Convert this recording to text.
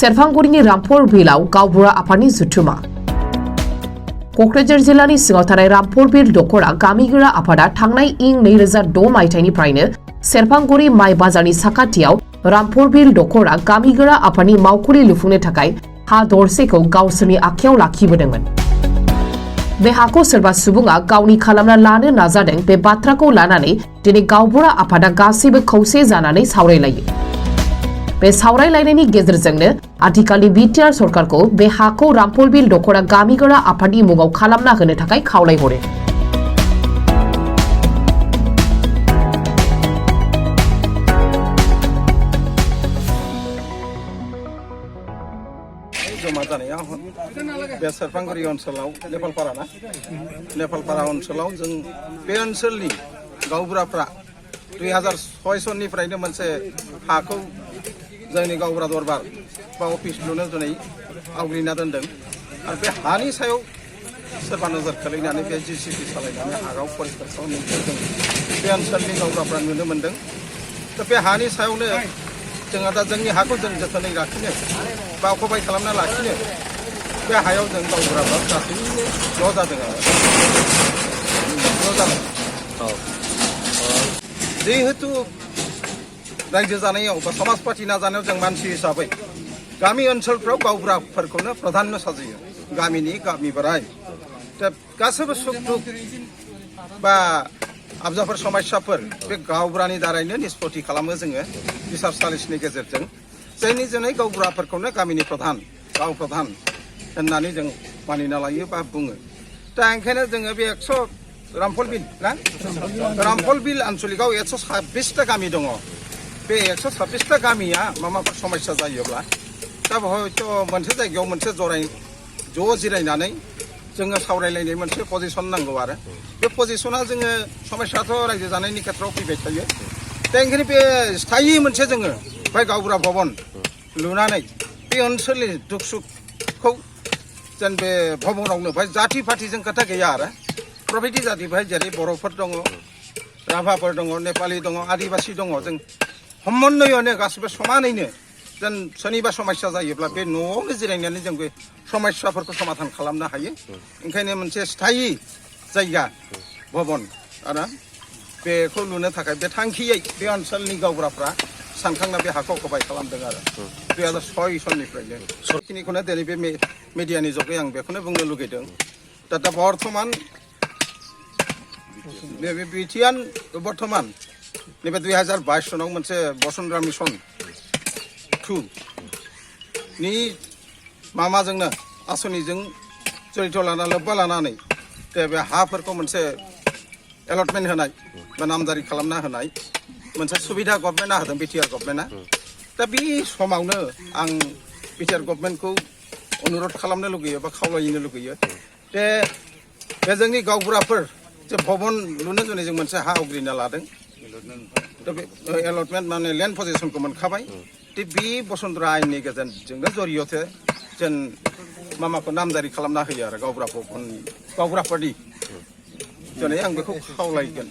सेरफांगुरिनि रामपुर बिलाव गावबुरा आफादनि जुथुमा क'क्राझार जिल्लानि सिङाव थानाय रामपुर बिल दखरा गामिगोरा आफादा थांनाय इं 2006 मायथाइनिफ्रायनो सेरफांगुरि माइ बाजारनि साखाथियाव रामपुर बिल दखरा गामिगोरा आफादनि मावखुलि लुफुंनो थाखाय हा दरसेखौ गावसोरनि आखायाव लाखिबोदोंमोन। बे हाखौ सोरबा सुबुङा गावनि खालामना लानो नाजादों। बे बाथ्राखौ लानानै दिनै गावबुरा आफादा गासैबो खौसे जानानै सावरायलायो। बे सावरायलायनायनि गेजेरजोंनो आथिखालनि बिटिआर सरकारखौ बे हाखौ रामपुर बिल दखरा गामिगोरा आफादनि मुङाव खालामना होनो थाखाय खावलायहरो। जमा जानाया बे सेरफांगुरि ओनसोलाव नेपालपारा ओनसोलाव जों बे ओनसोलनि गावबुराफ्रा 2006 सननिफ्रायनो मोनसे हाखौ जोंनि गावबुरा दरबार बा अफिस लुनो दिनै आवग्रिना दोनदों आरो बे हानि सायाव सोरबा नोजोर खोलैनानै बे जिसिपि सालायनानै हागाव परिस्कार खालामनायखौ जों बे ओनसोलनि गावबुराफ्रा नुनो मोनदों। दा बे हानि सायावनो जोंहा दा जोंनि हाखौ जों जोथोनै लाखिनो बा अखबाय खालामना लाखिनो बे हायाव जों गावबुराफ्रा गासैबो ज' जादों जिहेतु रायजो जानायाव बा समाज पार्टी नाजानायाव जों मानसि हिसाबै गामि ओनसोलफ्राव गावबुराफोरखौनो प्रधान साजियो गामिनि गामि बोराय दा गासैबो सुख दुख बा आबजाफोर समस्याफोर बे गावबुरानि दारैनो निष्पत्ति खालामो जोङो बिसार सालिसनि गेजेरजों जायनि जोनै गावबुराफोरखौनो गामिनि प्रधान गाव प्रधान होननानै जों मानिना लायो बा बुङो। दा ओंखायनो जोङो बे 100 रामफल बिल ना रामफल बिल आनसलिकआव 126टा गामि दङ। बे 126टा गामिया माबाफोर समस्या जायोब्ला दा हयथ' मोनसे जायगायाव मोनसे ज' जिरायनानै जोङो सावरायलायनाय मोनसे पजिसन नांगौ आरो बे पजिसना जोङो समस्याथ' रायजो जानायनि खेथ्रआव फैबाय थायो। दा ओंखायनो बे स्थायि मोनसे जोङो ओमफ्राय गावबुरा भबन लुनानै बे ओनसोलनि दुख सुखखौ जेन बे भबनावनो ओमफ्राय जाथि फाथिजों खोथा गैया आरो प्रभृति जाति बेहाय जेरै बर'फोर दङ, राभाफोर दङ, नेपालि दङ, आदिबासि दङ, जों समन्वयनो गासिबो समानैनो जेन सोरनिबा समस्या जायोब्ला बे न'आवनो जिरायनानै जों बे समस्याफोरखौ समाधान खालामनो हायो। ओंखायनो मोनसे स्थायि जायगा भबन आरो बेखौ लुनो थाखाय बे थांखियै बे ओनसोलनि गावबुराफ्रा सानखांना बे हाखौ अकुपाय खालामदों आरो 2006 सननिफ्रायनो बेखिनिखौनो दिनै बे मिडियानि जगै आं बेखौनो बुंनो लुगैदों। दा बर्थमान बे बिटिआर बर्थमान नैबे 2022 सनाव मोनसे बसुन्धरा मिशन 2 नि मामाजोंनो आसनिजों जड़ित लाना लोब्बा लानानै बे हाफोरखौ मोनसे एलटमेन्ट होनाय बा नामजारि खालामना होनाय मोनसे सुबिदा गभर्नमेन्टआ होदों बिटिआर गभर्नमेन्टआ। दा बे समावनो आं बिटिआर गभर्नमेन्टखौ अनुरद खालामनो लुगैयो बा खावलायनो लुगैयो जे बे जोंनि गावबुराफोर जे भबन लुनो जुनै जों मोनसे हा आवग्रिना लादों दा बे एलटमेन्ट माने लेन्ड पजिसनखौ मोनखाबाय। दा बे बसुन्धरा आइननि गेजेरजोंनो जरियथे जेन मामाखौ नामजारि खालामना होयो आरो गावबुराफोरनि दिनै आं बेखौ खावलायगोन।